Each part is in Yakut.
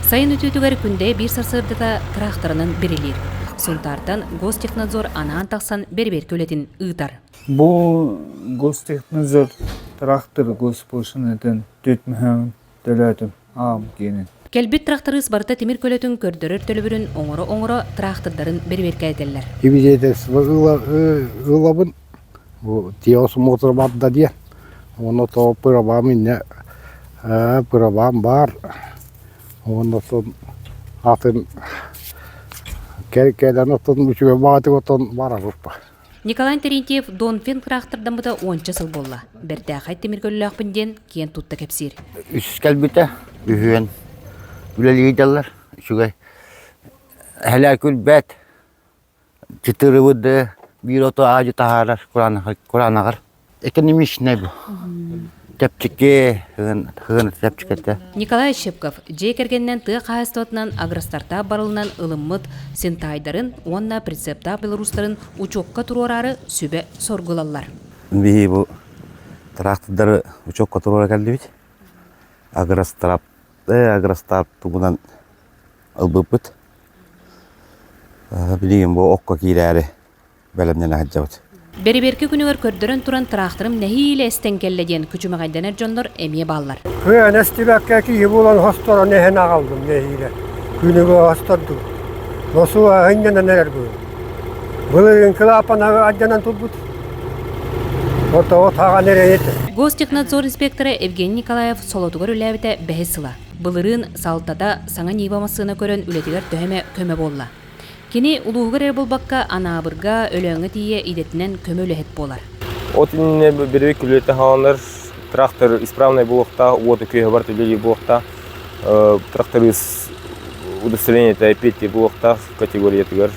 Сайын үтүөтүгэр Күндэйэ биир сарсыардата тыраахтарынан бирилиир. Сунтаартан Гостехнадзор анаан тахсан бэрэбиэркэ үлэтин ыытар. Бу Гостехнадзор трактор госпошлинатын түөрт төлөөтүм аам диэнин. Кэлбит тракторист барыта тимир көлөтүн көрдөрөр төлөбүрүн оҥоро-оҥоро тыраахтырдарын бэрэбиэркэлэтэллэр. Свидетельство ылабын бу теосмотр барда диэн уонна то пырабаам иннэ пырабаам баар уонна оттон атын кэлэн оттон үчүгэй баҕатык оттон барарыппа. Николай Терентьев Донфин тыраахтырдаммыта уонча сыл буолла. Бэртээхэй тимир көлөлөөхпүн диэн киэн тутта кэпсиир. Үс кэлбитэ, үһүөн үлэлии үчүгэй. Эһэлээ күлбэт, чытырыбыт да биир ото аадьы таһаарар куранаҕар. Экономичнай бу. Чэпчэки, хыгын чэпчэкэтэ. Николай Щепков дьиэ кэргэнинэн тыа хаһаайыстыбатынан агростартап барылынан ылыммыт сентайдарын уонна прицептаах белорустарын учуокка туруораары сүбэ соргулаллар. Биһи бу трактордары учуокка туруора кэллибит. Агростарап, агростарп тугунан ылбыппыт. Билигин бу окко киирээри бэлэмнэнэ сылдьабыт. Бэрэбиэркэ күнүгэр көрдөрөн туран тыраахтарым нэһиилэ эстэн кэллэ диэн күчүмэҕэйдэнэр дьоннор эмиэ бааллар. Кыайан эстибэккэ киһи буолан хосторон эһэн аҕаллым нэһиилэ. Күнүгү хостордум. Носуга ынньанан эрэр быһым. Былырыын кылаапан алдьанан турбут. Ортоҕо таҕан эрэ этэ. Гостехнадзор инспектора Евгений Николаев солотугар үлээбитэ бэһис сыла. Былырыын салтата саҥа Нива массыына көрөн үлэтигэр төһө эмэ көмө буолла. Кини улууһугар эрэ буолбакка, Анаабырга, Өлөөҥҥө тиийэ идэтинэн көмө үлэһит буолар. От иннинэ бирик үлэтэ хааланар трактор исправный буолуохтаах, уоту күөһэ барыта үлэлиир буолуохтаах, тракторист удостоверениета эппиэттиир буолуохтаах категориятыгар.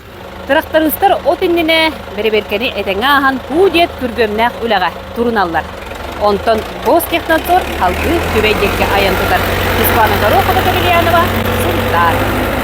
Трактористар от иннинэ бэрэбиэркэни этэҥҥэ ааһан һуу диэт күргүөмнээх үлэҕэ туруналлар. Онтон Гостехнадзор салгыы Түбэй диэки айан тутар. Светлана Горохова-Капельянова, Сунтаар.